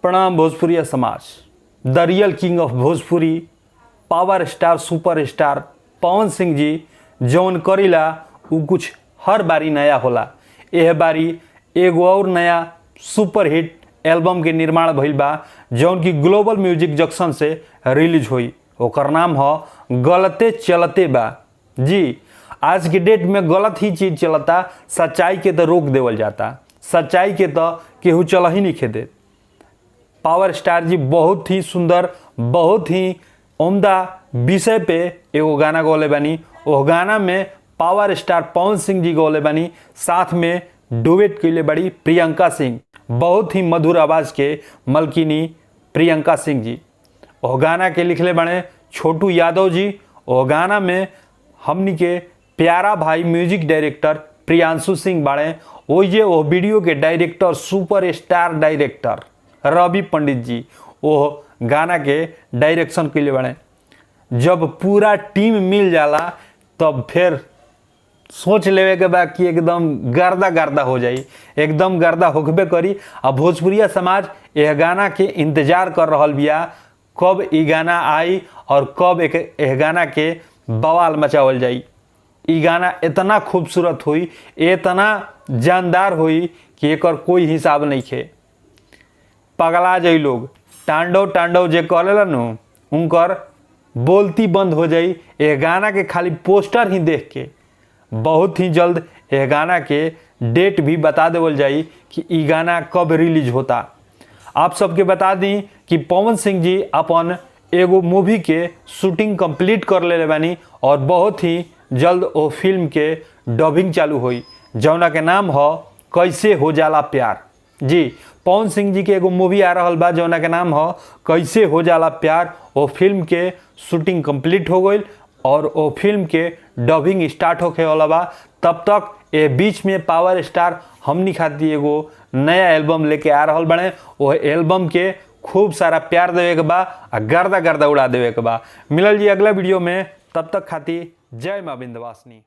प्रणाम भोजपुरिया समाज। The real king of Bhojpuri, power star, super star Pawan Singh ji जौन करीला उ कुछ हर बारी नया होला। एह बारी एगो और नया सुपर हिट एल्बम के निर्माण भइल बा जौन की ग्लोबल म्यूजिक जंक्शन से रिलीज होई। ओकर नाम ह गलते चलते बा। जी आज के डेट में गलत ही चीज चलता, सच्चाई के तो रोक देवल जाता, सच्चाई के तो केहू चल ही नहीं खेदे। पावर स्टार जी बहुत ही सुंदर, बहुत ही उम्दा विषय पे एगो गाना गौले बानी। ओह गाना में पावर स्टार पवन सिंह जी गौले बानी, साथ में डुएट कैले बड़ी प्रियंका सिंह, बहुत ही मधुर आवाज़ के मलकिनी प्रियंका सिंह जी। ओह गाना के लिखले बने छोटू यादव जी। ओह गाना में हमनी के प्यारा भाई म्यूजिक डायरेक्टर प्रियांशु सिंह बाड़े। ओइजे ओह वीडियो के director super star director Ravi Pandit ji ओह गाना के डायरेक्शन कैले बाड़े। जब पूरा टीम मिल जाला तब फिर सोच लेवे के बा कि एकदम गर्दा गर्दा हो जाई, एकदम गर्दा होखबे करी। आ भोजपुरिया समाज यह गाना के इंतजार कर रहल बिया, कब ई गाना आई और कब एक एह गाना के बवाल मचावल जाई। ई गाना इतना खूबसूरत हुई, इतना जानदार हुई कि एकर कोई हिसाब नहीं खे। पगला जाई लोग, तांडव तांडव जे करेला नु उनकर बोलती बंद हो जाई एह गाना के खाली पोस्टर ही देख के। बहुत ही जल्द एह गाना के डेट भी बता देवल जाई कि ई गाना कब रिलीज होता। आप सबके बता दी कि पवन सिंह जी अपन एगो मूवी के शूटिंग कंप्लीट कर ले बानी और बहुत ही जल्द वो फिल्म के डबिंग चालू होई, जौना के नाम ह कैसे हो जाला प्यार। जी पवन सिंह जी के एगो मूवी आ रहल बा जौना के नाम ह कैसे हो जाला प्यार। वो फिल्म के शूटिंग कंप्लीट हो गई और वो फिल्म के डबिंग स्टार्ट होखे वाला बा। तब तक ए बीच में पावर स्टार हमनी खातिर एगो नया एल्बम लेके आ रहल बने। वो एल्बम के खूब सारा प्यार देवे के बा आ गर्दा गर्दा उड़ा देवे के बा। मिलल जी अगला वीडियो में, तब तक खातिर जय माँ विंध्यवासिनी।